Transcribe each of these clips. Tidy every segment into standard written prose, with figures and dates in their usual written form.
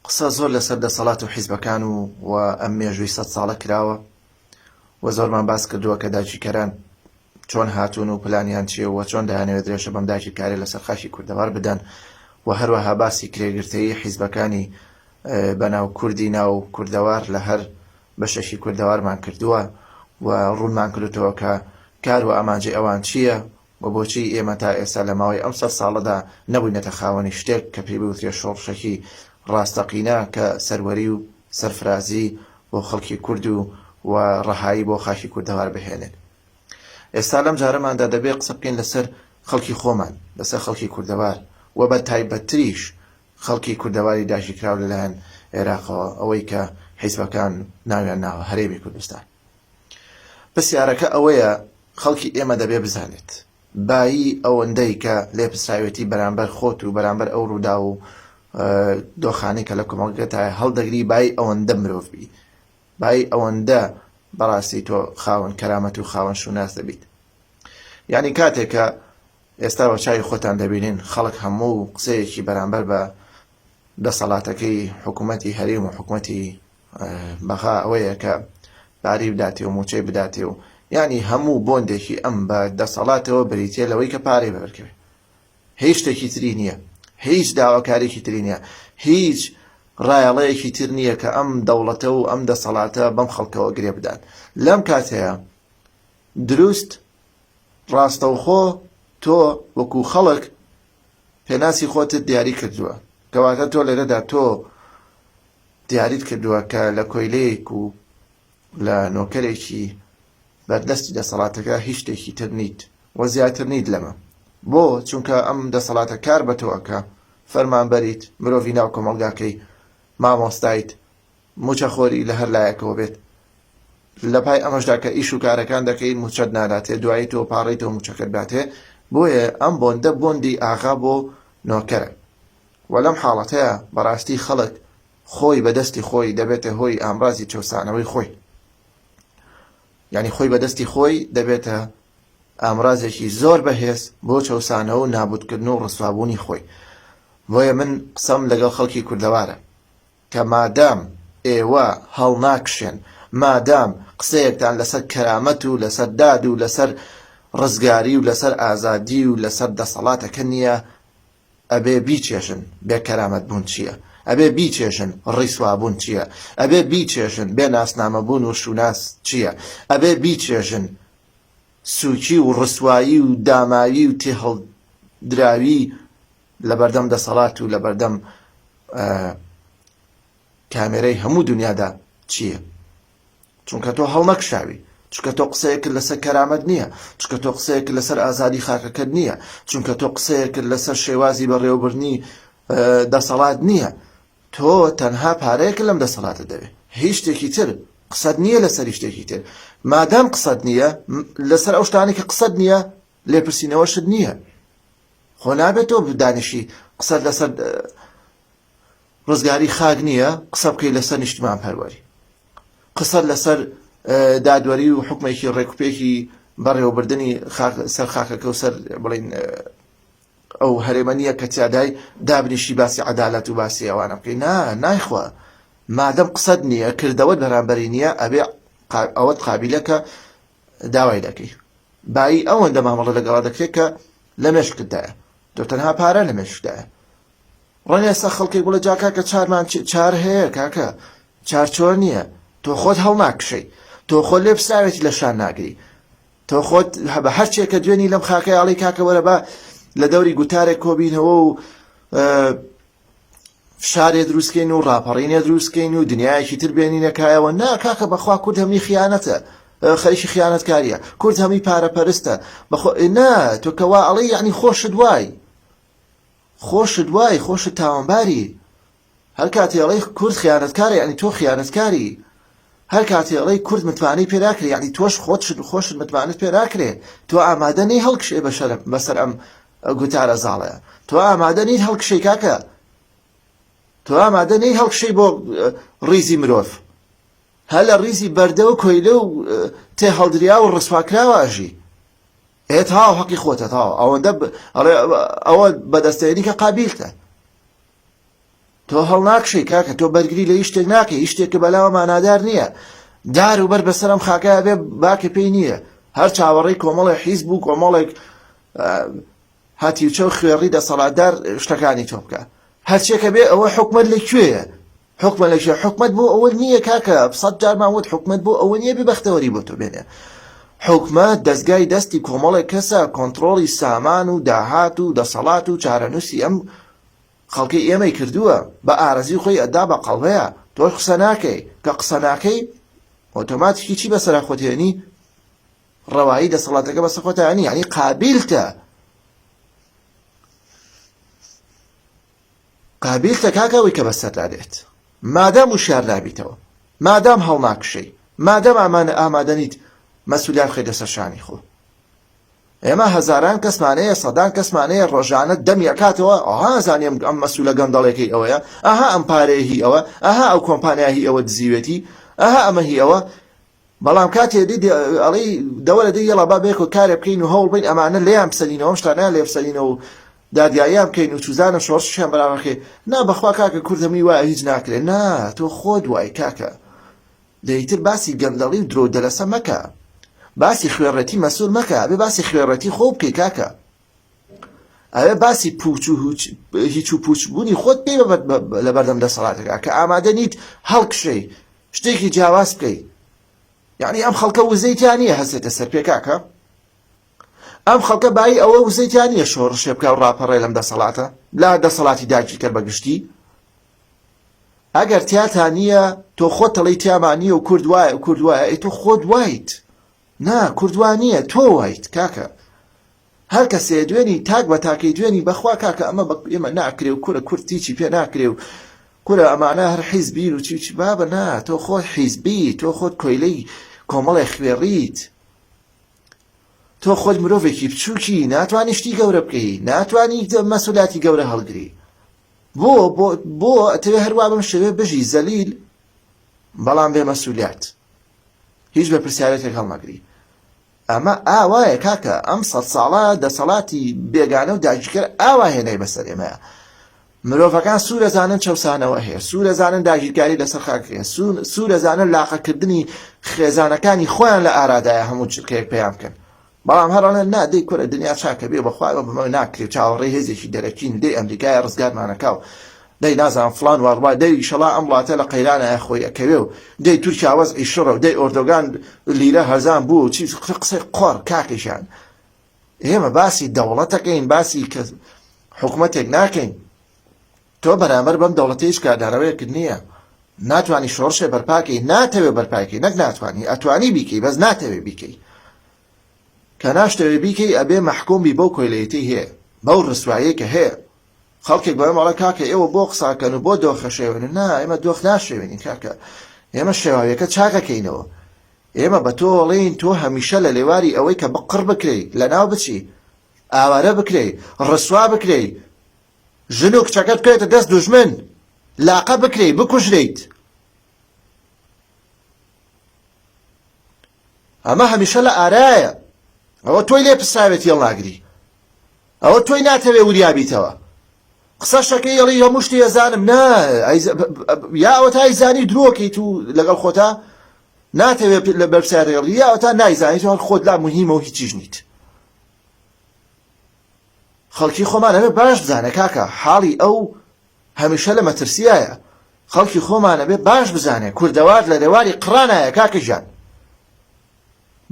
قسە زۆر لەسەر دەسەڵات و حیزبەکان و و ئەم مێژووی سەد ساڵە کراوە و زۆرمان باس کردووە کە داگیرکەران چۆن هاتوون و پلانیان چییە و چۆن دەیانەوێت درێژە بەم داگیرکاریە لەسەر خاکی کوردەوار بدەن و هەروەها باسی کرێگرتەیی حیزبەکانی بەناو کوردی ناو کوردەوار لە هەر بەشێکی کوردەوارمان کردووە و ڕوونمان کردوتەوە کە کار و ئامانجی ئەوان چییە و بۆچی ئێمە تا ئێستا لە ماوەی ئەم سەد ساڵەدا نەبووینەتە خاوەنی شتێک کە پێی بوترێ شۆڕشێکی ڕاستەقینە کە سەروەری و سەرفرازی بۆ خەڵکی کورد و و ڕەهایی بۆ خاکی کوردەوار بهێنێت. ئێستا لەم جارەماندا دەبێ قسە بکەین لەسەر خەڵکی خۆمان، لەسەر خەڵکی کوردەوار و بە تایبەتتریش خەڵکی کوردەواری داگیرکراو لەلایەن عێراقەوە، ئەوەی کە حیزبەکان ناویان ناوە هەرێمی کوردستان. پرسیارەکە ئەوەیە خەڵکی ئێمە دەبێ بزانێت بایی ئەوەندەی کە لێپرسراوێتی بەرامبەر خۆت و بەرامبەر ئەو ڕووداو و دۆخانەی کە لە کۆمەڵگەتایە هەڵدەگری بایی ئەوەندە مرۆڤ بی بایی ئەوەندە بەڕاستی تۆ خاوەن کەرامەت و خاوەن شوناس دەبیت یعنی کاتێک کە ئێستا بە چاوی خۆتان دەبینین خەڵک هەموو قسەیەکی بەرامبەر بە دەسەڵاتەکەی حکوومەتی هەرێم و حکوومەتی بەغا ئەوەیە کە پارەی بداتێ و موچەی بداتێ و یانی هەموو بۆندێکی ئەم بە دەسەڵاتەوە بریتە لەوەی کە پارەی بەبەرکەوێ هیچ شتێکی تری نییە هیچ داواکارێکی تری نییە هیچ ڕایەڵەیەکی تر نییە کە ئەم دەوڵەتە و ئەم دەسەڵاتە بەم خەڵکەوە گرێ بدات لەم کاتەیە دروست ڕاستەوخۆ تۆ وەکو خەڵک پێناسی خۆتت دیاری کردووە کەواتە تۆ لێرەدا تۆ دیاریت کردووە کە لە کۆیلەیەک و لە نۆکەرێکی بەردەستی دەسەڵاتەکە هیچ شتێکی تر نیت و زیاتر نیت لەمە. بۆ؟ چونکە ئەم دەسەڵاتە کار بە تۆ ئەکا، فەرمانبەریت، مرۆڤی ناو کۆمەڵگاکەی، مامۆستایت، موچەخۆری لە هەر لایەکەوە بێت. لە پای ئەمەشدا کە ئیش و کارەکان دەکەی موچەت ناداتێ، دوایی تۆ پاڕەی تۆ موچەکەت باتێ. بۆیە ئەم بۆندە بۆندی ئاغا بۆ نۆکەرە. وە لەم حاڵەتەیا بەڕاستی خەڵک خۆی بە دەستی خۆی دەبێتە هۆی ئامڕازی چەوسانەوەی خۆی یعنی خۆی بە دەستی خۆی دەبێتە ئامرازێکی زۆر بەهێز بۆ چەوسانەوە و نابوتکردن و ڕسوابوونی خۆی بۆیە من قسەم لەگەڵ خەڵکی کوردەوارە کە مادام ئێوە هەڵناکشێن، مادام قسەیەکتان لەسەر کەرامەت و لەسەر داد و لەسەر ڕزگاری و لەسەر ئازادی و لەسەر دەسەڵاتەکە نییە، ئەبێ بیچێژن بێ کەرامەت بوون چییە، ئەبێ بیچێژن ڕیسوا بوون چییە، ئەبێ بیچێژن بێ ناسنامە بوون و شوناس چییە، ئەبێ بیچێژن سووکی و ڕسوایی و داماوی و تێهەڵدراوی لەبەردەم دەسەڵات و لەبەردەم کامێرەی هەموو دنیادا چییە؟ چونکە تۆ هەڵنەکشاوی چونکە تۆ قسەیەکرد لەسەر کەرامەت نییە چونکە تۆ قسەیەکرد لەسەر ئازادی خاکەکەت نییە چونکە تۆ قسەیەکرد لەسەر شێوازی بەڕێوەبردنی دەسەڵات نییە تۆ تەنها پارەیەک لەم دەسەڵاتە دەوێت هیچ شتێکی تر قسەت نییە لەسەر شتێکی تر مادام قسەت نییە لەسەر ئەو شتانێک کە قسەت نییە لێپرسینەوەشت نییە خۆ نابێت تۆ دانیشی قسەت لەسەر ڕزگاری خاک نییە قسە بکەی لەسەر نیشتمان پەروەری قسەت لەسەر دادوەری و حکومێکی ڕێکوپێکی بەڕێوەبردننی سەر خاکەکە و سەر بڵین ئەو هەرێمە نییە کە تیادای دابنیشی باسی عدالەت و باسی ئەوانە بکەی نا نایخوا مادەم قسەت نییە کردەوەت بەرامبەری نییە ئەبێ ئەوەت قابلە کە داوای دەکەی بایی ئەوەندە مامەڵە لەگەڵا دەکرێت کە لە مێشکتدایە تۆ تەنها پارە لە مێشکدایە ڕەنگە ئێستا خەڵکێک بڵێ جا کاکە چارمان چار هەیە کاکە چار چۆن نییە تۆ خۆت هەڵناکشەی تۆ خۆت لێ پساوێتی لە شان ناگری تۆ خۆت بە هەرچێکە دوێنی لەم خاکەی ئاڵی کاکە وەرە بە لە دەوری گوتارێک کۆبینەوە و فشارێ دروستکەین و ڕاپەڕینێ دروستکەین و دنیایەکی تر بێنینە کایەوە نا کاکە بەخوا کورد هەمووی خیانەتە خەریکی خیانەتکاریە کورد هەمووی پارەپەرستە بەخۆ نا تۆ کەوا ئەڵێ یعنی خۆشت وای خۆشت وای خۆشت تاوانباری هەر کاتێ ئەڵێی کورد خیانەتکارە یعنی تۆ خیانەتکاری هەر کاتێ ئەڵێی کورد متمانەی پێ ناکرێ یعنی تۆش خۆتشت خۆشت متمانەت پێ ناکرێ تۆ ئامادە نی هەڵکشێ بەشەر بەسەر ئەم گوتارە زاڵەیە تۆ ئامادە نیت هەڵکشەی کاکە تۆ ئامادە نی هەڵکشەی بۆ ڕیزی مرۆڤ هەر لە ڕیزی بەردە و کۆیلە و تێ هەڵدریا و ڕسواکراوە ئەژی ئێ تەواو حەقی خۆتە تەواو ئەوەندە ئەڵێ ئەوە بەدەستێنی کە قابیلتە. تۆ هەڵناکشێی کاکە تۆ بەرگری لە هیچ شتێک ناکەی هیچ شتێک کە بەلاوە مانادار نییە دار و بەر بەسەر ئەم خاکە بێ باکە پێی نییە هەر چاوەڕێی کۆمەڵێک حیزب و کۆمەڵێک هەتیوچە و خوێڕی دەسەڵاتدار شتەکانی تۆ بکە هەرچێکە بێ ئەوە حکومت لە کوێیە حکومە لە کوێ حکومت بۆ ئەوە نییە کاکە سەد جارمان وت حکومت بۆ ئەوە نییە ببەختەوەری بۆ تۆ بێنێ حکومت دەستگای دەستی کۆمەڵێک کەسە کۆنتترۆڵی سامان و داهات و دەسەڵات و چارەنووسی ئەم خەڵکی ئێمەی کردووە بە ئارەزوی خۆی ئەدا بە قەڵبەیە تۆش قسە ناکەی کە قسە ناکەی ئۆتۆماتیکی چی بەسەرا خۆت هێنی ڕەوایی دەسەڵاتەکە بەسەر خۆتا هێنی یعنی قابیلتە قابیلتە کاکە ئەوەی کە بەسەردا دێت مادام وشیار نابیتەوە مادام هەڵناکشەی مادام ئامانە ئامادەنیت مەسولیان بخەیتە سەر شانی خۆ ئێمە هەزاران کەسمان هەیە سەدان کەسمان هەیە ڕۆژانە دەمی ئەکاتەوە ئەها زانی ئەم ئەم مەسولە گەندەڵێکەی ئەوەیە ئەها ئەم پارەیە هی ئەوە ئەها ئەو کۆمپانیا هی ئەوە دزیوێتی ئەها ئەمە هی ئەوە بەڵام کاتێ دی ئەڵێی دەوەرە دەی یەڵا با بێکۆ کارێ بکەین و هەوڵ بین ئەمانە لێیان بسەنینەوە ئەم شتانەیان لێ بسەنینەوە و دادگاییان بکەین و چوزانم شۆڕشیان بەرامبەر بکەین نا بەخوا کاکە کورد هەمووی وایە هیچ ناکرێ نا تۆ خۆت وای کاکە دە ئیتر باسی گەندەڵی و درۆ و دەلەسە مەکە باسی خوێڕێتی مەسول مەکە ئەبێ باسی خوێڕێتی خۆو بکەی کاکە ئەوێ باسی پوچ و هیچ و پوچ بوونی خۆت پێی لەبەردەم دەسەڵاتەکە کە ئامادە نیت هەڵکشەی شتێکی جیاواز بکەی یعنی ئەم خەڵکە وزەی تیا نییە هەستێتە سەر پێ کاکە ئەم خەڵکە بایی ئەوە وزەی تیا نییە شۆڕشێ بکە و ڕاپەڕێ لەم دەسەڵاتە لا دەسەڵاتی داگیرکەر بەگشتی ئەگەر تیاتا نییە تۆ خۆت تەڵی تیامان نییە و کورد وایە و کورد وایە ئەی تۆ خۆت وایت نا کورد وا نییە تۆ وایت کاکە هەر کەسێ دوێنی تاک بە تاکەی دوێنی بەخوا کاکە ئەمە بە ئێمە ناکرێ و کورە کورد هیچی پێ ناکرێ و کورە ئەمانە هەر حیزبین و چی و چی بابە نا تۆ خۆت حیزبی تۆ خۆت کۆیلەی کۆمەڵێ خوێڕیت تۆ خۆت مرۆڤێکی بچووکی ناتوانی شتی گەورە بکەی ناتوانی مەسولاتی گەورە هەڵگری بۆ بۆ بۆ ئەتەوێ هەروا بەم شێوەیە بژی زەلیل بەڵام بێ مەسولیات هیچ بەرپرسیارێتێک هەڵنەگری ئەمە ئاوایە کاکە ئەم سەد ساڵە دەسەڵاتی بێگانە و داگیرکەر ئاوا هێنای بەسەر ئێمەیە مرۆڤەکان سوورەزانن چەسانەوە هەیە سوورەزانن داگیرکاری لەسەر خاک هەیە سوورەزانن لاقەکردنی خێزانەکانی خۆیان لە ئارادایە هەموو چرکەیەک پێیان بکەن بەڵام هەر ئەڵێن نا دەی کورە دنیا چاکە بێ بەخوا ئێمە بەمە ناکرێ چاوەڕێی هێزێکی دەرەکین دەی ئەمریکایە ڕزگارمانەکا و دەی نازانم فڵان واڕوا دەی ئیشەڵا ئەم وڵاتە لە قەیرانایە خۆی ئەکەوێ و دەی تورکیا وەزعی شڕە و دەی ئۆردۆگان لیرە هەرزان بوو و چی قسەی قۆڕ کاکەیشان ئێمە باسی دەوڵەتەکەین باسی کە حکومەتێک ناکەین تۆ بەرامبەر بەم دەوڵەتە هیچ کاردانەوەیەکت نییە ناتوانی شۆڕشێ بەرپاکەی ناتەوێ بەرپاکەی نەک ناتوانی ئەتوانی بیکەی بەس ناتەوێ بیکەی کە ناشتەوێ بیکەی ئەبێ مەحکوم بی بەو کۆیلەیەتەی هەیە بەو ڕسوایەی کە هەیە خەڵکێک بەم ئەڵێ کاکە ئێوە بۆ قساکەن و بۆ دۆخە شێوێنن نا ئێمە دۆخ ناشێوێنین کاکە ئێمە شێواویەکە چاکەکەینەوە ئێمە بە تۆ ئەڵێین تۆ هەمیشە لە لێواری ئەوەی کە بقڕ بکرێی لەناو بچی ئاوارە بکرێی ڕسوا بکرێی ژن و کچەکەت بکەوێتە دەست دوژمن لاقە بکرێی بکوژرێیت ئەمە هەمیشە لە ئارایە ئەوە تۆی لێ پساوێتی هەڵناگری ئەوە تۆی ناتەوێ وریا بیتەوە قسە شەکەی ئەڵی هەموو شتی ئەزانم نا یا ئەوە تا ئەیزانی درۆکەیت و لەگەڵ خۆتا ناتەوێت لە بەرپرسیارەکە یا ئەوە تا نایزانی تۆ هەر خۆت لا مهمە و هیچیش نیت خەڵکی خۆمان ئەبێ باش بزانە کاکە حاڵی ئەو هەمیشە لە مەترسیایە خەڵکی خۆمان ئەبێ باش بزانێ کوردەوار لە لێواری قڕانایە کاکە گیان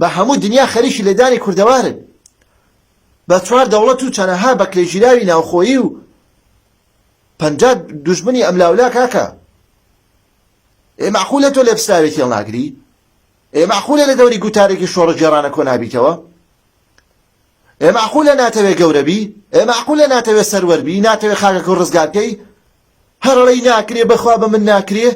بە هەموو دنیا خەریکی لێدانی کوردەوارن بە چوار دەوڵەت و چەنەها بەکرێگیراوی ناوخۆیی و پەنجا دوژمنی ئەملاولا کاکە ئێ مەعقولە تۆ لێپرسراوێکی هەڵناگری ئێ مەعقولە لە دەوری گوتارێکی شۆڕشگێڕانە کۆ نابیتەوە ئێ مەعقولە ناتەوێ گەورە بی؟ ئێ مەعقولە ناتەوێ سەروەر بی؟ ناتەوێ خاکەکە ڕزگار کەی؟ هەر ئەڵێی ناکرێ بەخوا بە من ناکرێ؟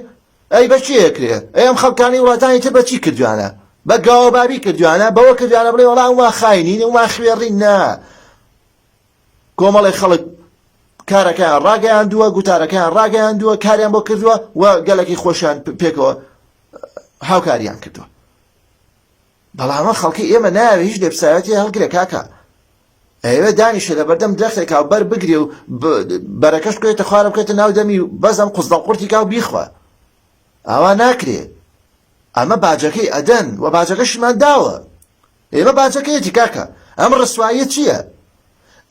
ئەی بە کێ ئەکرێ؟ ئەی ئەم خەڵکانەی وڵاتانی تر بە چی کردویانە؟ بە گاوەبابی کردویانە؟ بەوە کردویانە بڵێ وەڵا ئەوما خاینین ئەوما خوێڕین نا کۆمەڵێک خەڵک کارەکەیان ڕاگەیاندووە گوتارەکەیان ڕاگەیاندووە کاریان بۆ کردووە و گەلەکی خۆشیان پێکەوە هاوکاریان کردووە بەڵام ئەم خەڵکەی ئێمە نایەوێ هیچ لێپرسراوێتی هەڵگرێ کاکە. ئەیەوێ دانیشێ لە بەردەم درەختێکا و بەر بگرێ و بەرەکەش بکەوێتە خوارە بکەوێتە ناو دەمی و بەس ئەم قوزدەڵقورتی کا و بیخوا. ئاوا ناکرێ. ئەمە باجەکەی ئەدەن و باجەکەشیمان داوە. ئێمە باجەکەیەتی کاکە. ئەم ڕسواییە چییە؟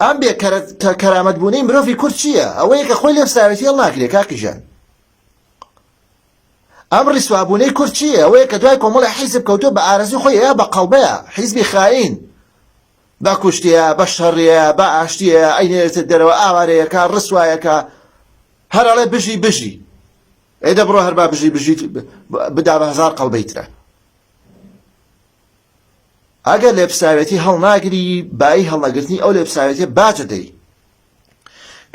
ئەم بێ کەرامەت بوونەی مرۆڤی کورد چییە؟ ئەوەیە کە خۆی لێپساوێتی هەڵناگرێ کاکە گیان. ئەم ڕیسوابوونەی کورد چییە؟ ئەوەیە کە دوای کۆمەڵی حیزب کەوتووە بە ئارەزوی خۆی ئەیا بە قەڵبەیە حیزبی خاین بە کوشتەیە بە شەڕیە بە ئاشتیە ئەینێرێتە دەرەوە ئاوارەیەکە ڕسوایەکە هەر ئەڵێ بژی بژی ئەی دە بڕۆ هەر با بژی بژی بدا بە هەزار قەڵبەی ترە ئەگەر لێپساوێتی هەڵناگری بایی هەڵنەگرتنی ئەو لێپساوێتیە باجە دەی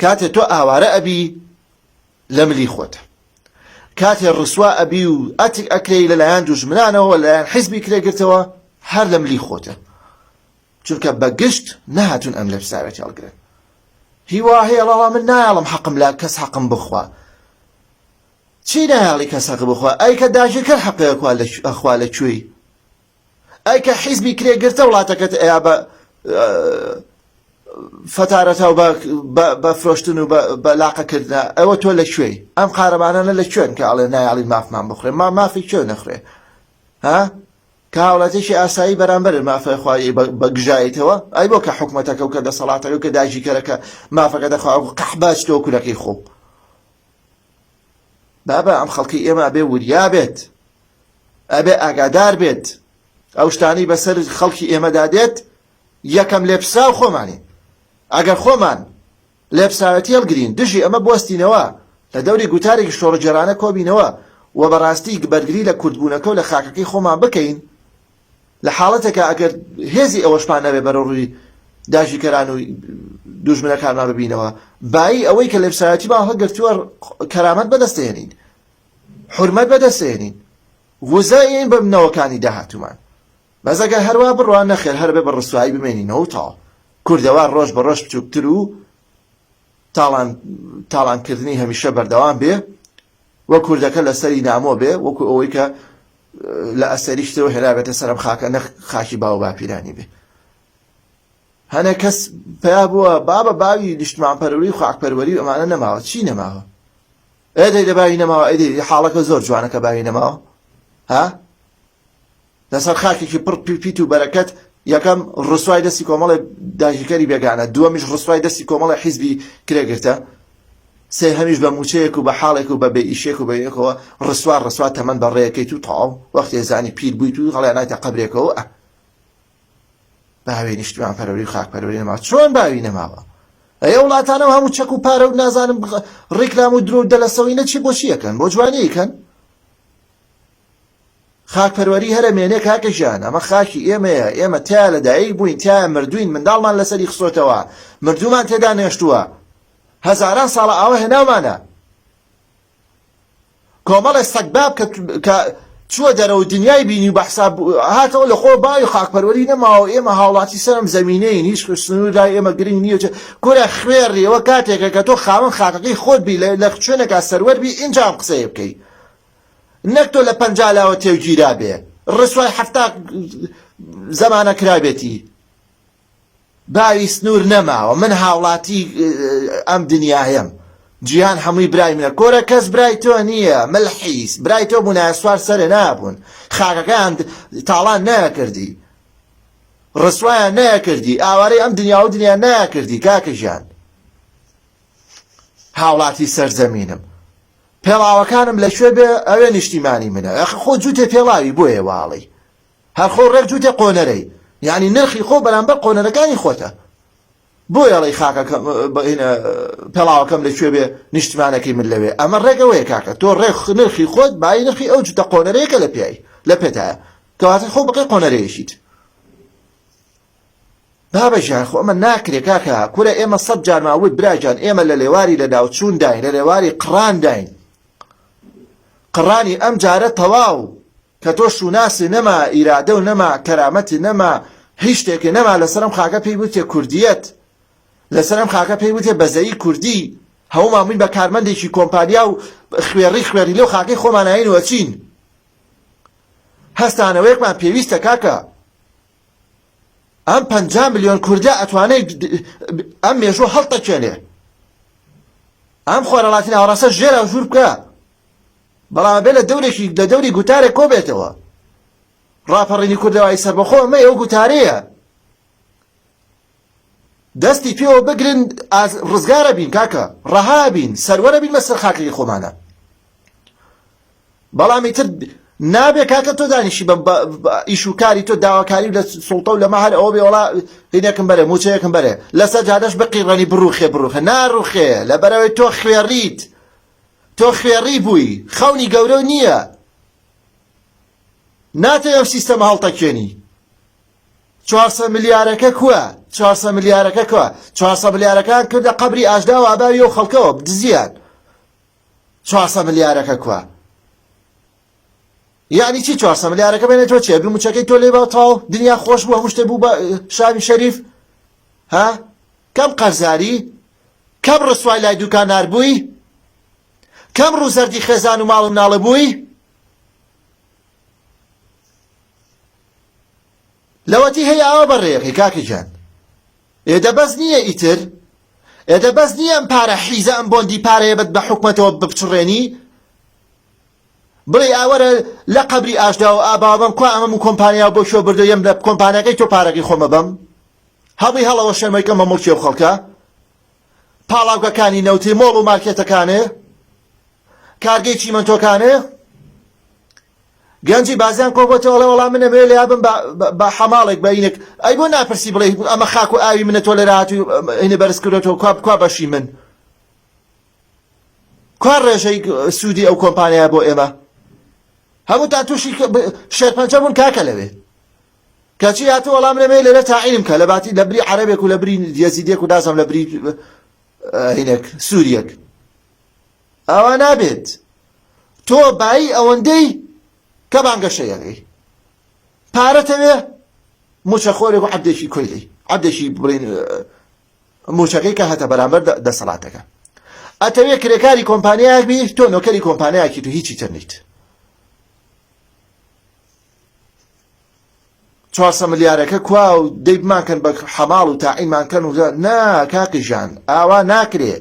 کاتێ تۆ ئاوارە ئەبی لە ملی خۆتە کاتێ ڕسوا ئەبی و ئەتک ئەکرێی لەلایەن دوژمنانەوە لەلایەن حیزبی کرێگرتەوە هەر لە ملی خۆتە چونکە بە گشت نەهاتون ئەم لێپساوێتی هەڵگرن هیوا هەیە ڵاڵا من نایەڵم حەقم لا کەس حەقم بخوا چی نایەڵی کەس حەق بخوا ئەی کە داگیرکەر حەقی ئەخوا لە کوێی ئەی کە حیزبی کرێ گرتە وڵاتەکەت ئەیا بە فەتارەتا و بە فرۆشتن و بە لاقەکردە ئەوە تۆ لە کوێی ئەم قارەمانانە لە کوێن کە ئەڵێ نایاڵین مافمان بخورێ ما مافی کوێ نەخورێ ها کە هاوڵاتێکی ئاسایی بەرامبەر مافە خوای بە گژایتەوە ئەی بۆ کە حکومەتەکە و کە دەسەڵاتەکە و کە داگیرکەرەکە مافەکە دەخوا و قەحباچ تۆ کورەکەی خۆ بابە ئەم خەڵکی ئێمە ئەبێ وریا بێت ئەبێ ئاگادار بێت ئەو شتانەی بەسەر خەڵکی ئێمەدا دێت یەکەم لێپسراو خۆمانین ئەگەر خۆمان لێپساوێتی هەڵگرین دژی ئەمە بوەستینەوە لە دەوری گوتارێکی شۆڕگێرانە کۆبینەوە و بەڕاستی بەرگری لە کوردبوونەکە و لە خاکەکەی خۆمان بکەین لە حاڵەتێکا ئەگەر هێزی ئەوەشمان نەبێ بەرەوڕووی داگیرکەران و دوژمنەکانمان ببینەوە بایی ئەوەی کە لێپساوێتیمان هەڵگرتووە کەرامەت بەدەستێنین حورمەت بەدەستێنین وزە ئین بە نەوەکانی داهاتوومان بەس ئەگەر هەروا بڕوا نەخێر هەر بێ بە ڕسوایی بمێنینەوە و تەواو کوردەوار ڕۆژ بە ڕۆژ بچووکتر و تاڵان تاڵانکردنی هەمیشە بەردەوام بێ و کوردەکە لەسەری نامۆ بێ وەکو ئەوەی کە لە ئەسەریش ترەوە هێنابێتە سەرم خاکە نەخ خاکی باو باپیرانی بێ هەنێ کەس پیا بووە بابە باوی نیشتمانپەروەری و خاکپەروەری و ئەمانە نەماوە چی نەماوە ئێ دەی لە باوی نەماوە ئەی دەی حاڵەکە زۆر جوانە کە باوی نەماوە ها لەسەر خاکێکی پڕ پیت و بەرەکەت یەکەم ڕسوای دەستی کۆمەڵی داگیرکەری بێگانە دووەمیش ڕسوای دەستی کۆمەڵی حیزبی کرێگرتە سێهەمیش بە موچەیەک و بە حاڵێک و بە بێ ئیشێک و بە یەکەوە ڕسوا ڕسوا تەمەن بە ڕێەکەیت و تەواو وەختێ زانی پیر بوویت و هەڵیان نایتە قەبرێکەوە ئە باوی نیشتمان پەروەری و خاک پەروەری نەماوە چۆن باوی نەماوە ئەی ئەو وڵاتانە هەموو چەک و پارە و نازانم ڕیکلام و درۆ و دەلەسەوەی نەچی بۆچی یەکەن بۆ جوانی یکەن خاک پەروەری هەرە مێنێ کاکە ژیان ئەمە خاکی ئێمەیە ئێمە تیا لەدایک بووین تیا مردوین منداڵمان لەسەری خسۆتەوە مردومان تێدا نێشتووە هەزاران ساڵە ئاوە هێناومانە کۆمەڵێ سەگباب کە کە چووە دەرەوە دنیای بینی و بە حساب هاتەوە لە خۆ باوی خاکپەروەری نەماوە ئێمە هاوڵاتی سەرم زەمینەین هیچ سنوور لای ئێمە گرنگ نییە کورە خوێڕیەوە کاتێکە کە تۆ خاوەن خاکەکەی خۆت بی لە شوێنێکا سەروەر بی ئینجا ئەم قسەیە بکەی نەک تۆ لە 50 لاوە تێوگیرا بێ ڕسوای 70 زەمانە کرابێتی باوی سنوور نەماوە من هاوڵاتی ئەم دنیایەم جیهان هەمووی برای منە کۆرە کەس برای تۆ نییە ملحیس برای تۆ بوونایە سوار سەرێ نابوون خاکەکەیان تاڵان نەکردی ڕسوایان نەکردی ئاوارەی ئەم دنیا و دنیا نەکردی کاکە ژیان هاوڵاتی سەرزەمینم پێڵاوەکانم لەکوێ بێ ئەوێ نیشتیمانی منە خۆ جووتێ پێڵاوی بۆیە واڵی هەر خۆ ڕێک جووتێ قۆنەرەی یانی نرخی خۆ بەرامبەر قۆنەرەکانی خۆتە بۆیە ئەڵێی خاکەکەم پێڵاوەکەم لە کوێ بێ نیشتمانەکەی من لەوێ ئەمە ڕێک ئەوەیە کاکە تۆ ڕێک نرخی خۆت بای نرخی ئەو جوتە قۆنەرەیە لە پیای لە پێتایە کەواتە خۆ بەقەی قۆنەرەیەکیت بابە ژیان خۆ ئەمە ناکرێ کاکە کورە ئێمە سەد جارمان وت براجان ئێمە لە لێواری لە ناوچوون داین لە لێواری قڕان داین قڕانی ئەم جارە تەواو کە تۆ شوناسی نەما ئیرادە و نەما کەرامەتی نەما هیچ شتێکی نەما لەسەر ئەم خاکە پێی بوتێ کوردیەت لەسەر ئەم خاکە پێی بوتێ بەزەیی کوردی هەموومان بووین بە کارمەندێکی کۆمپانیا و خوێڕی خوێڕی لەو خاکەی خۆمانایین و ئەچین هەستانەوەیەکمان پێویستە کاکە. ئەم 50 ملیۆن کوردە ئەتوانێت ئەم مێژوو هەڵتەکێنێ ئەم خۆرەڵاتی ناوەڕاستە ژێرا ژوور بکە بەڵام بێ لە دەورێکی لە دەوری گوتارێک کۆبێتەوە ڕاپەڕینی کوردەواری سەربەخۆ ئەمە ئەو گوتارەیە دەستی پێوە بگرن ڕزگارە بین کاکە ڕەها بین سەروەرە بین بەسەر خاکەکەی خۆمانە بەڵام ئیتر نابێ کاکە تۆ دانیشی بە ئیش و کاری تۆ داواکاری لە سوڵتە و لەمە هەر ئەوە بێ وڵا هینێکم بەرێ موچەیەکم بەرێ لەسەر جادەش بقیڕەنی بڕوخێ بڕوخێ ناڕوخێ لەبەرەوەی تۆ خوێڕیت تۆ خوێڕی بووی خەونی گەورە نییە ناتەوێ ئەم سیستەمە هەڵتەکێنی چوارسە ملیارەکە کوە چوارسە ملیارەکە کوە چوارسە ملیارەکان کردە قەبری ئاژدا و ئاباوی و خەڵکەوە دزیان چوارسە ملیارەکە کوا یعنی چی چوارسە ملیارەکە بێنێت تۆ چێ موچەکەی تۆ لێ با تاو دنیا خۆش بوو هەموو شتێ بوو بە شاوی شەریف ها کەم قەرزاری کەم ڕسوای لای دوکانار بووی کەم ڕووزەردی خێزان و ماڵ و مناڵە بووی لەوەتی هەیە ئاوا بەڕێیەکەی کاکە گیان ئێدە بەس نییە ئیتر ئێدە بەس نییە ئەم پارە حیزە ئەم بۆندی پارەیە بەت بە حکومەتەوە بپچڕێنی بڵێ ئاوەرە لە قەبری ئاشدا و ئاباوەم کوا ئەمەم و کۆمپانیا بۆ کوێ بردو یەم لە کۆمپانیاکەی تۆ پارەکەی خۆمە بەم هەڵی هەڵەوە شەرمەکەم بە مڵکی و خەڵکە پاڵاوگەکانی نەوتی مۆڵ و مارکێتەکانێ کارگەی چیمەنتۆکانێ گەنجی بازیان کۆبۆتەوە ئەڵێ وەڵا من ئەمەوێ لێیا بم بە حەماڵێک بە ئینێک ئەی بۆ ناپرسی بڵێ ئەمە خاک و ئاوی منە تۆ لێرە هاتووی ئینە بەرز کردۆتەوە کوا کوا بەشی من کوا ڕێژەی سوودی ئەو کۆمپانیایە بۆ ئێمە هەمووتان تووشی شێرپەنجە بوون کاکە لەوێ کەچی هاتوو وەڵام لەمێ لێرە تاعینم کە لە باتی لە بری عەرەبێک و لە بری یەزیدێک و نازم لە بری هینێک سووریەک ئاوا نابێت تۆ بایی ئەوەندەی کە بانگەشەیەکەی پارەتەوێ موچەخۆرێک و عەبدێکی کۆیلەی عەبدێکی بڵین موچەکەی کە هەتە بەرامبەر دەسەڵاتەکە ئەتەوێ کرێکاری کۆمپانیایەک بی تۆ نۆکەری کۆمپانیایەکی تو هیچی تر نیت چوارسە ملیارەکە کوا و دەی بمانکەن بە حەماڵ و تاعینمان کەن و نا کاکی ژان ئاوا ناکرێ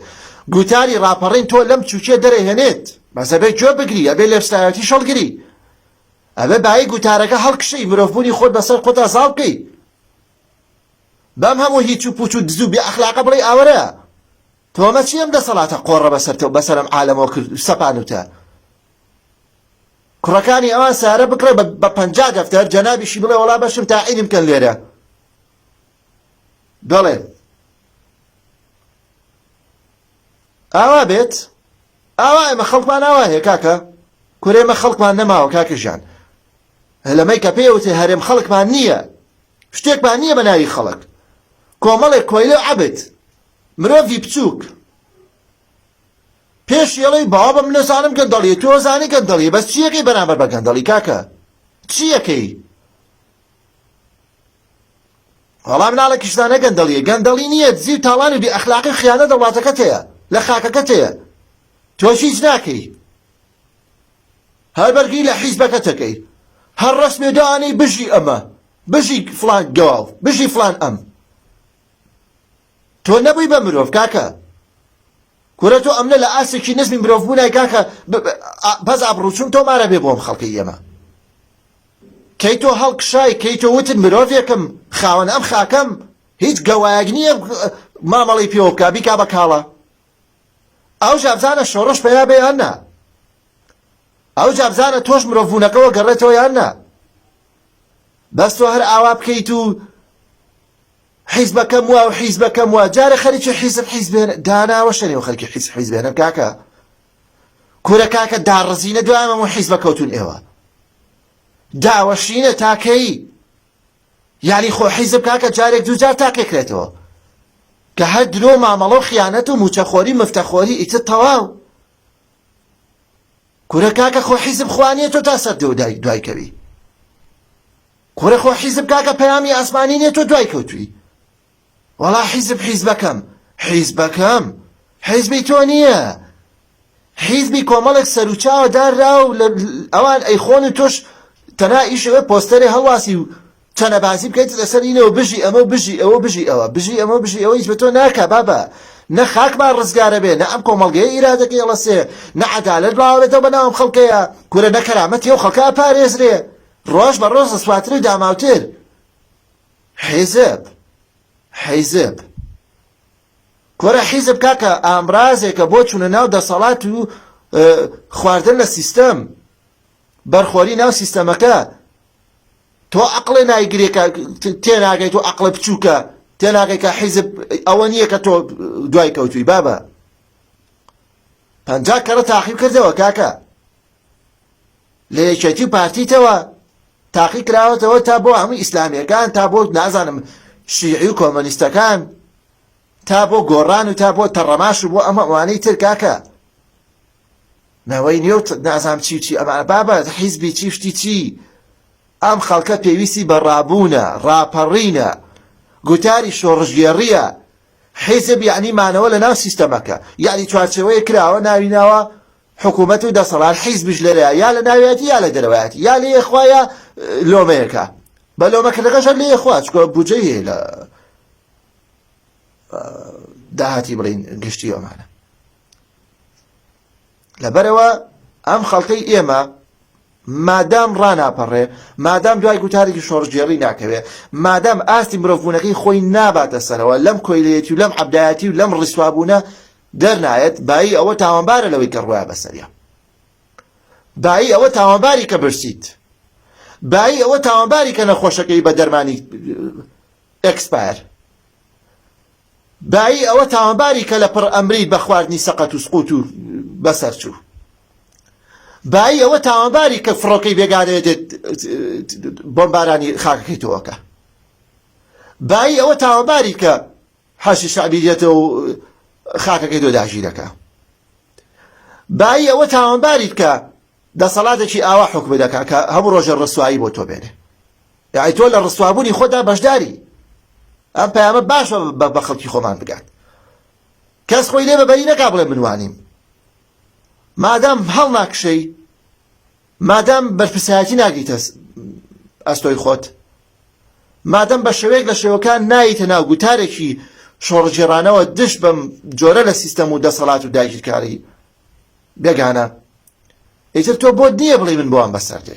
گوتاری ڕاپەڕین تۆ لەم چوچێ دەرەهێنێت بەس ئەبێ گوێ بگری ئەبێ لێپسایەتی شەڵگری ئەبێ بایی گوتارەکە هەڵکشەی مرۆڤبوونی خۆت بەسەر خۆتا زاڵ بکەی بەم هەموو هیچ و پوچ و دز و بێ ئەخلاقە بڵێ ئاوەرە تۆمە چی ئەم دەسەڵاتە قۆڕە بەسەر بەسەرم عالەمەوە کرد سەپانوتە کوڕەکانی ئەوان سارە بکڕێ بە 50 دەفتەر جەنابیشی بڵێ وەڵا بەشم تاعینم کەن لێرە بەڵێ ئاوا بێت ئاوا ئێمە خەڵکمان ئاوا هەیە کاکە کورێ ئێمە خەڵکمان نەماوە کاکە ژیان لەمەی کە پێوتێ هەرێم خەڵکمان نییە شتێکمان نییە بە ناوی خەڵک کۆمەڵێک کۆیلە و عەبد مرۆڤی بچووک پێشی ئەڵێی بابە من ئەزانم گەندەڵیە تۆ ئەزانی گەندەڵیە بەس چیەکەی بەرامبەر بە گەندەڵی کاکە چیەکەی وەڵا مناڵێکیش زانە گەندەڵیە گەندەڵی نییە دزی و تاڵان و بێ ئەخلاقی و خیانەت لە وڵاتەکەت هەیە لە خاکەکەت هەیە تۆش هیچ ناکەی هەر بەرگری لە حیزبەکەت دەکەی هەر ڕەسمێ دانەی بژی ئەمە بژی فڵان گەواو بژی فڵان ئەم تۆ نەبووی بە مرۆڤ کاکە کورە تۆ ئەمنە لە ئاستێکی نزمی مرۆڤ بوونای کاکە بەس ئابڕوچون تۆ مارە بێ بۆم خەڵکی ئێمە کەی تۆ هەڵکشای کەی تۆ وتت مرۆڤێکم خاوەن ئەم خاکەم هیچ گەوایەک نییە مامەڵی پێوە بکا بیکا بە کاڵا ئەو جابزانە شۆڕش پەیا بێ یان نا ئەو جابزانە تۆش مرۆڤبوونەکەوە گەڕێتەوە یان نا بەس تۆ هەر ئاوا بکەیت و حیزبەکەم وا و حیزبەکەم وا جارە خەریکی حیزب حیزبێن داناوە شەنێ و خەرکی حیزب حیزبێنم کاکە کورە کاکە داڕزینە دوای ئەمە حیزبە کەوتون ئێوە داوەشینە تاکەی یعنی خۆ حیزب کاکە جارێک دووجار تاقێکرێتەوە کە هەر درۆ مامەڵە و خیانەت و موچەخۆری مفتەخۆری ئیتر تەواو کورە کاکە خۆ حیزب خوانیە تۆ تا سەر دوای کەوی کورە خۆ حیزب کاکە پەیامی ئاسمانی نیە تۆ دوای کەوتوی وەڵا حیزب حیزبەکەم حیزبەکەم حیزبی تۆ نییە حیزبی کۆمەڵێک سەروچاوە داررا و ئەوان ئەیخۆن و تۆش تەنها ئیشەوە پۆستەرێ هەڵواسی و. چەنەبازی بکەیت لەسەر ئینەوە بژی ئەمە و بژی ئەوە بژی ئەوە بژی ئەمە بژی ئەوە هیچ بە تۆ ناکا بابە نە خاکمان ڕزگارە بێ نە ئەم کۆمەڵگەیە ئیرادەکەی هەڵەسێ نە عەدالەت بڵاوەبێتەوە بە ناو ئەم خەڵکەیە کورە نە کەرامەتی ئەو خەڵکە ئەپارێزرێ ڕۆژ بە ڕۆژ ڕسواتر و داماوتر حیزب حیزب کورە حیزب کاکە ئامرازێکە بۆ چوونە ناو دەسەڵات و خواردن لە سیستەم بەرخۆری ناو سیستەمەکە تۆ عەقڵێ نایگرێ کە تێناگەی تۆ عەقڵە بچووکە تێناگەی کە حیزب ئەوە نییە کە تۆ دوای کەوتوی بابە پەنجا کەڕە تاقی کردەوە کاکە لە یەکێتی و پارتیتەوە تاقی کراوەتەوە تا بۆ هەموو ئیسلامیەکان تا بۆ نازانم شیعی و کۆمەنیستەکان تا بۆ گۆڕان و تا بۆ تەڕەماش و بۆ ئەمە ئەوانەی تر کاکە نەوەی نوێ و نازانم چی و چی ئەمانە بابە حیزبی چی شتی چی ئەم خەڵکە پێویستی بە ڕابوونە ڕاپەڕینە گوتاری شۆڕشگێڕیە حیزب یعنی مانەوە لە ناو سیستەمەکە یعنی چوارچێوەیە کراوە ناوی ناوە حکوومەت و دەسەڵات حیزبیش لێرە یا لە ناویەتی یا لە دەرەوەیەتی یا لێ خوا یا لۆمەیەکە بە لۆمەکردەکەش هەر لێ خوا چکۆ بودجەی هەیە لە داهاتی بڵین گشتی ئەمانە لەبەرئەوە ئەم خەڵکەی ئێمە مادام ڕاناپەڕێ، مادام دوای گوتارێکی شۆڕشگێڕی ناکەوێ، مادام ئاستی مرۆڤبوونەکەی خۆی ناباتە سەرەوە، لەم کۆیلەیەتی و لەم عەبدایەتی و لەم ڕیسوابوونە دەرنایەت، بایی ئەوە تاوانبارە لەوەی کە ڕوایە بەسەریا. بایی ئەوە تاوانباری کە برسیت. بایی ئەوە تاوانباری کە نەخۆشەکەی بە دەرمانی expire. بایی ئەوە تاوانباری کە لە پڕ ئەمریت بە خواردنی سەقەت و سقوت و بەسەرچوو. بایی ئەوە تاوانباری کە فڕۆکەی بێگانەیە دێت بۆمبارانی خاکەکەی تۆ ئەکا. بایی ئەوە تاوانباری کە حەشی شەعبی دێتەوە و خاکەکەی تۆ داگیرەکە. بایی ئەوە تاوانباری کە دەسەڵاتێکی ئاوا حوکم دەکا کە هەموو ڕۆژێ ڕسوایی بۆ تۆ بێنێ. یەعنی تۆ لە ڕسوابوونی خۆتدا بەشداری. ئەم پەیامە باش بە خەڵکی خۆمان بگات. کەس خۆی لێ بەبەری نەکا بڵێ من وانیم. مادام هەڵناکشێی، مادام بەرپرسایەتی ناگریتە ئەستۆی خۆت، مادام بە شێوەیەک لە شێوەکان ناییتە ناو گوتارێکی شۆڕشگێڕانەوە دژ بەم جۆرە لە سیستەم و دەسەڵات و داگیرکاری بێگانە، ئیتر تۆ بۆت نییە بڵێی من بۆم بەسەر دێ.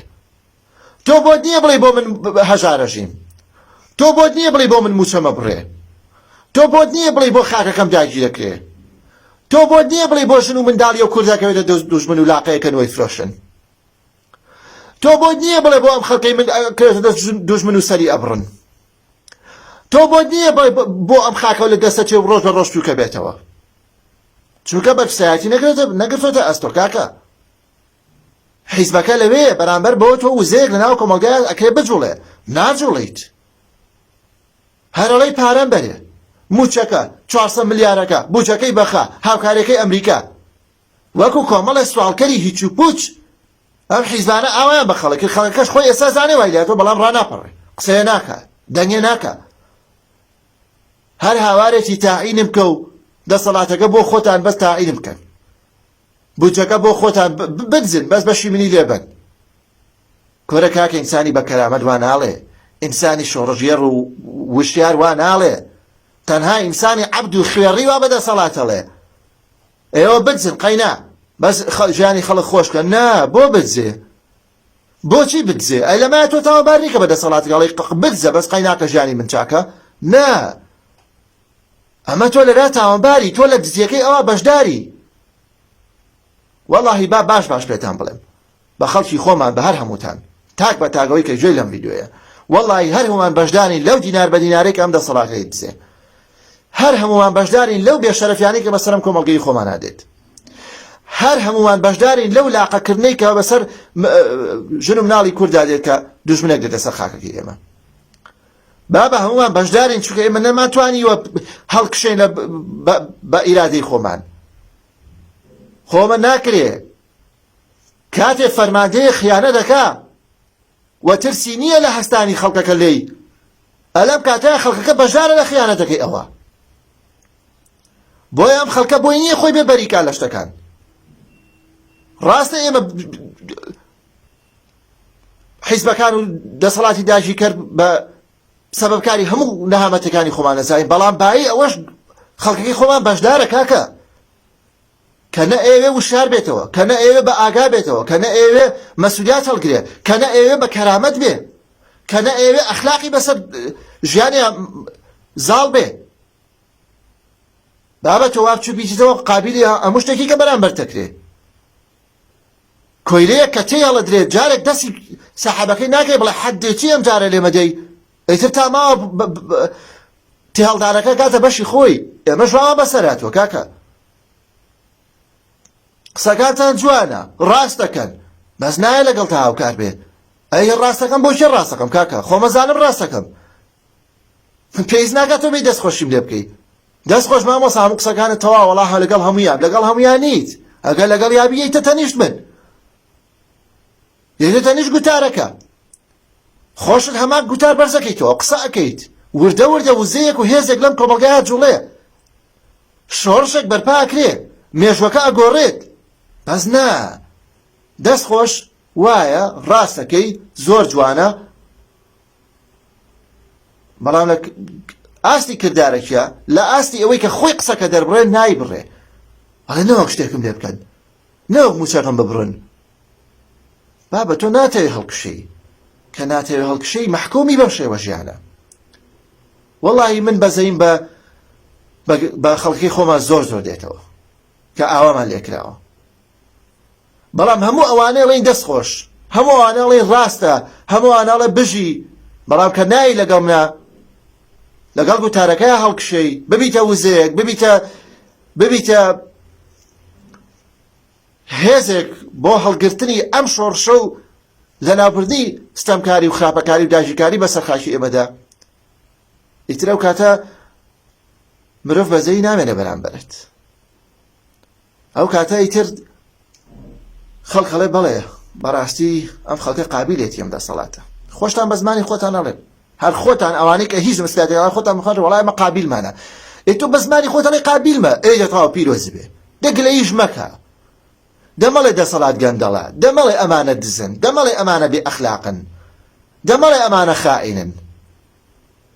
تۆ بۆت نییە بڵێی بۆ من هەژارەژیم. تۆ بۆت نییە بڵێی بۆ من مووچە مەبڕێ. تۆ بۆت نییە بڵێی بۆ خاکەکەم داگیرەکرێ. تۆ بۆت نییە بڵێی بۆ ژن و منداڵی ئەو کوردە کەوێتە دەست دوژمن و لاقەیەکەن و ئەیفرۆشن. تۆ بۆت نییە بڵێ بۆ ئەم خەڵکەی من کەوێتە دەست دوژمن و سەری ئەبڕن. تۆ بۆت نییە بۆ ئەم خاکەوە لە دەستە چێ و ڕۆژ بە ڕۆژ تووکە بێتەوە. چونکە بەرپرسایەتی نەگرتۆتە ئەستۆ کاکە. حیزبەکە لەوێیە بەرامبەر بەوە تۆ وزەیەک لەناو کۆمەڵگای ئەکرێ بجوڵێ ناجوڵیت هەرەڵەی پارەم بەرێ موچەکە 400 ملیارەکە بوجەکەی بەخا هاوکاریەکەی ئەمریکا وەکو کۆمەڵێ سواڵکەری هیچ و پوچ ئەم حیزبانە ئاوایان بە خەڵک کرد خەڵکەکەش خۆی ئێستا زانێ وای لێهاتووە بەڵام ڕاناپەڕێ قسەیە ناکا دەنگێ ناکا هەر هاوارێکی تاعینم بکە و دەسەڵاتەکە بۆ خۆتان بەس تاعینم بکەن بودجەکە بۆ خۆتان بدزن بەس بەشی منی لێ بەن. کورە کاکە ئینسانی بە کەرامەت وا ناڵێ ئینسانی شۆڕشگێڕ و وشیار وا ناڵێ تەنها ئینسانی عەبد و خوێڕی وا بە دەسەڵاتەڵێ ئێوە بدزن قەینا بەس ژیانی خەڵک خۆش بکەن نا بۆ بدزێ بۆچی بدزێ ئەی لەمایە تۆ تاوانبار نی کە بە دەسەڵات گەڵی بدزە بەس قەیناکە ژیانی من چاکە نا ئەمە تۆ لەرا تاوانباری تۆ لە دزیەکەی ئەوا بەشداری وەڵاهی با باش باش پێتان بڵێم بە خەڵکی خۆمان بە هەر هەمووتان تاک بە تاگەوەی کە گوێی لەم ڤیدیۆیە وەڵاهی هەر هەموومان بەشدارین لەو دینار بە دینارەی کە ئەم دەسەڵاتەی دزێ هەر هەموومان بەشدارین لەو بێشەرەفیانەی کە بەسەرم کۆمەڵگەی خۆمانە دێت هەر هەموومان بەشدارین لەو لاقەکردنەی کە بەسەر ژن و مناڵی کووردا دێت کە دوژمنێک دێتە سەر خاکەکەی ئێمە بابە هەموومان بەشدارین چونکە ئێمە نەمانتوانیوە هەڵکشێین لە بە ئیرادەی خۆمان خۆمە ناکرێ کاتێ فەرماندەیە خیانە دەکا و ترسی نییە لە هەستانی خەڵکەکە لێی ئەلەم کاتەیە خەڵکەکە بەشدارە لە خیانەتەکەی ئەوە بۆیە ئەم خەڵکە بۆی نییە خۆی بێ بەریکا لە شتەکان ڕاستە ئێمە حیزبەکان و دەسەڵاتی داگیرکەر بە سەبەبکاری هەموو نەهامەتەکانی خۆمان نەزانین، بەڵام بایی ئەوەش خەڵکەکەی خۆمان بەشدارە کاکە، کە نە ئەیەوێ وشیار بێتەوە، کە نە ئەیەوێ بە ئاگا بێتەوە، کە نە ئەیەوێ مەسولیات هەڵگرێ، کە نە ئەیەوێ بە کەرامەت بێ، کە نە ئەیەوێ ئەخلاقی بەسەر ژیانیا زاڵ بێ. بابە تۆ وا بچوو بیتیتەوە قابیلی هەموو شتێکی کە بەرامبەر تەکرێ. کۆیلەیەک کە تێی هەڵەدرێت جارێک دەستی سەحابەکەی ناکەی بڵێ حەدێ چی ئەم جارە لێمە دەی ئیتر تا ماوە تێهەڵدانەکە کاتە بەشی خۆی. ئێمەش وامان بەسەر هاتووە کاکە. قسەکانتان جوانە ڕاست دەکەن بەس نایە لەگەڵ تا هاوکار بێ. ئەی ڕاستەکەم بۆ کێ ڕاستەکەم کاکە؟ خۆمەزانم ڕاستەکەم. پێویست ناکات تۆ بێی دەست خۆشیم لێ بکەی. دەست خۆش مامۆستا هەموو قسەکانت تەواو وەڵا لەگەڵ هەموویان لەگەڵ هەموویان نیت ئەگەر لەگەڵ یا بیەیتە تەنیشت من یەیتە تەنیشت گوتارەکە خۆشت هەمان گوتار بەرزەکەیتەوە قسە ئەکەیت وردە وردە وزەیەک و هێزێک لەم کۆمەڵگایە جوڵێ شۆڕشێک بەرپا ئەکرێ مێژوەکە ئەگۆڕێت بەس نا دەست خۆش وایە ڕاستەکەی زۆر جوانە بەڵام لە ئاستی کردارەکیە لە ئاستی ئەوەی کە خۆی قسەکە دەربڕێ نایبڕێ ئەڵێ نەوەک شتێکم لێ بکەن نەوەک موچەکەم ببڕن. بابە تۆ ناتەوێ هەڵکشێی کە ناتەوێ هەڵکشێی مەحکومی بەم شێوە ژیانە. وەڵی من بەزەیم بە بە خەڵکی خۆمان زۆر زۆر دێتەوە کە ئاوامان لێکراوە. بەڵام هەموو ئەوانەی ئەڵێن دەست خۆش، هەموو ئەوانە ئەڵێن ڕاستە، هەموو ئەوانە ئەڵێ بژی، بەڵام کە نای لەگەڵ منە لەگەڵ گوتارەکەیا هەڵکشێی، ببیتە وزەیەک، ببیتە ببیتە هێزێک بۆ هەڵگرتنی ئەم شۆڕشە و لەناوبردنی ستەمکاری و خراپەکاری و داگیرکاری بەسەر خاکی ئێمەدا، ئیتر ئەو کاتە مرۆڤ بەزەیی نامێنێ بەرامبەرت. ئەو کاتە ئیتر خەڵک هەڵێ بەڵێ بەڕاستی ئەم خەڵکە قابلێتی ئەم دەسەڵاتە. خۆشتان بە زمانی خۆتان ئەڵێن، هەر خۆتان ئەوانەی کە هیچ مسلاتێک خۆتان بخوێن وەڵای ئەمە قابیلمانە. ئێ تۆ بە زمانی خۆت ئەڵێ قابیلمە، ئێ دە تەواو پیرۆز بێ، دە گلەییش مەکە، دە مەڵێ دەسەڵات گەندەڵە، دە مەڵێ ئەمانە دزن، دە مەڵێ ئەمانە بێ ئەخلاقن، دە مەڵێ ئەمانە خائینن.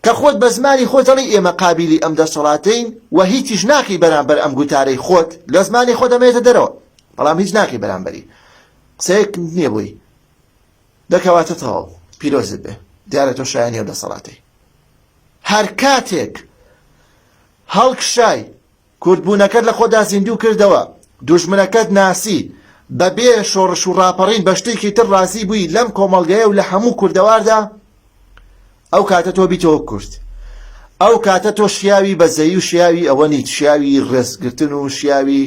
کە خۆت بە زمانی خۆت ئەڵێی ئێمە قابیلی ئەم دەسەڵاتەین و هیچیش ناکەی بەرامبەر ئەم گوتارەی خۆت، لە زمانی خۆت ئەمەیەتە دەرەوە، بەڵام هیچ ناکەی بەرامبەری، قسەیەک نییە بۆی. دە کەواتە تەواو، پیرۆزت بێ، دیارە تۆ شایەنی ئەو دەسەڵاتەی. هەر کاتێک هەڵکشای، کوردبوونەکەت لە خۆتدا زیندوو کردەوە، دوژمنەکەت ناسی، بە بێ شۆڕش و ڕاپەڕین بە شتێکی تر ڕازی بووی لەم کۆمەڵگەیە و لە هەموو کوردەواردا، ئەو کاتە تۆ بیتەوە کورد. ئەو کاتە تۆ شیاوی بەزەیی و شیاوی ئەوە نیت، شیاوی ڕێزگرتن و شیاوی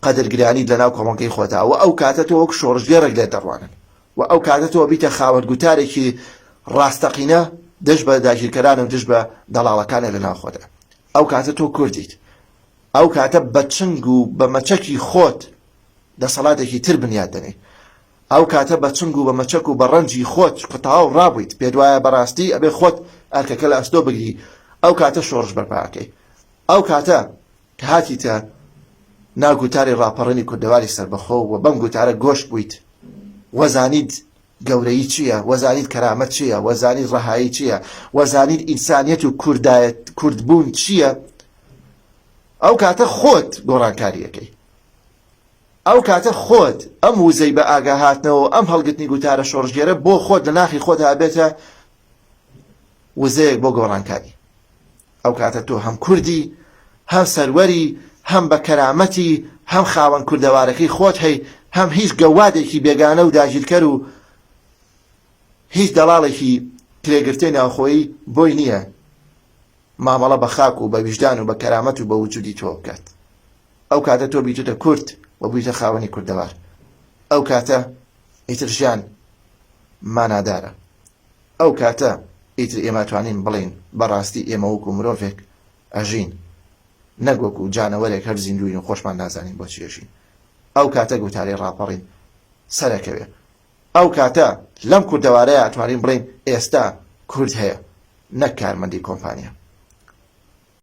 قەدرگرانیت لەناو کۆمەڵگەی خۆتا و ئەو کاتە تۆ وەک شۆڕشگێڕێک لێت دەڕوانن و ئەو کاتە تۆ بیتە خاوەن گوتارێکی ڕاستەقینە دژ بە داگیرکەران و دژ بە دەڵاڵەکانە لەناو خۆتا. ئەو کاتە تۆ کوردیت. ئەو کاتە بە چنگ و بە مەچەکی خۆت دەسەڵاتێکی تر بنیات دەنێی. ئەو کاتە بە چنگ و بە مەچەک و بە ڕەنجی خۆت، چونکە تەواو ڕابوویت، پێت وایە بەڕاستی ئەبێ خۆت ئەرکەکە لە ئەستۆ بگری، ئەو کاتە شۆڕش بەرپا ئەکەی. ئەو کاتە کە هاتیتە ناو گوتاری ڕاپەڕینی کوردەواری سەربەخۆ و بەم گوتارە گۆش بوویت و زانیت گەورەیی چییە، وە زانیت کەرامەت چییە، وە زانیت ڕەهایی چییە، وە زانیت ئینسانیەت و کوردایەت کوردبوون چییە، ئەو کاتە خۆت گۆڕانکاری ئەکەی. ئەو کاتە خۆت ئەم وزەی بە ئاگا هاتنەوە و ئەم هەڵگرتنی گوتارە شۆڕشگێرە بۆ خۆت لە ناخی خۆتا ئەبێتە وزەیەک بۆ گۆڕانکاری. ئەو کاتە تۆ هەم کوردی، هەم سەروەری، هەم بە کەرامەتی، هەم خاوەن کوردەوارەکەی خۆت هەی، هەم هیچ گەوادێکی بێگانە و داگیرکەر و هیچ دەڵاڵێکی کرێگرتەی ناوخۆیی بۆی نییە مامەڵە بە خاک و بە ویژدان و بە کەرامەت و بە وجودی تۆ بکات. ئەو کاتە تۆ بیتوتە کورد و بوویتە خاوەنی کوردەوار. ئەو کاتە ئیتر ژیان مانادارە. ئەو کاتە ئیتر ئێمە ئەتوانین بڵێین بەڕاستی ئێمە وەکو مرۆڤێک ئەژین نەک وەکو جانەوەرێک هەر زیندووین و خۆشمان نازانین بۆچی ئەژین. ئەو کاتە گوتاری ڕاپەڕین سەرەکەوێ. ئەو کاتە لەم کوردەوارەیا ئەتوانین بڵێین ئێستا کورد هەیە نەک کارمەندی کۆمپانیا.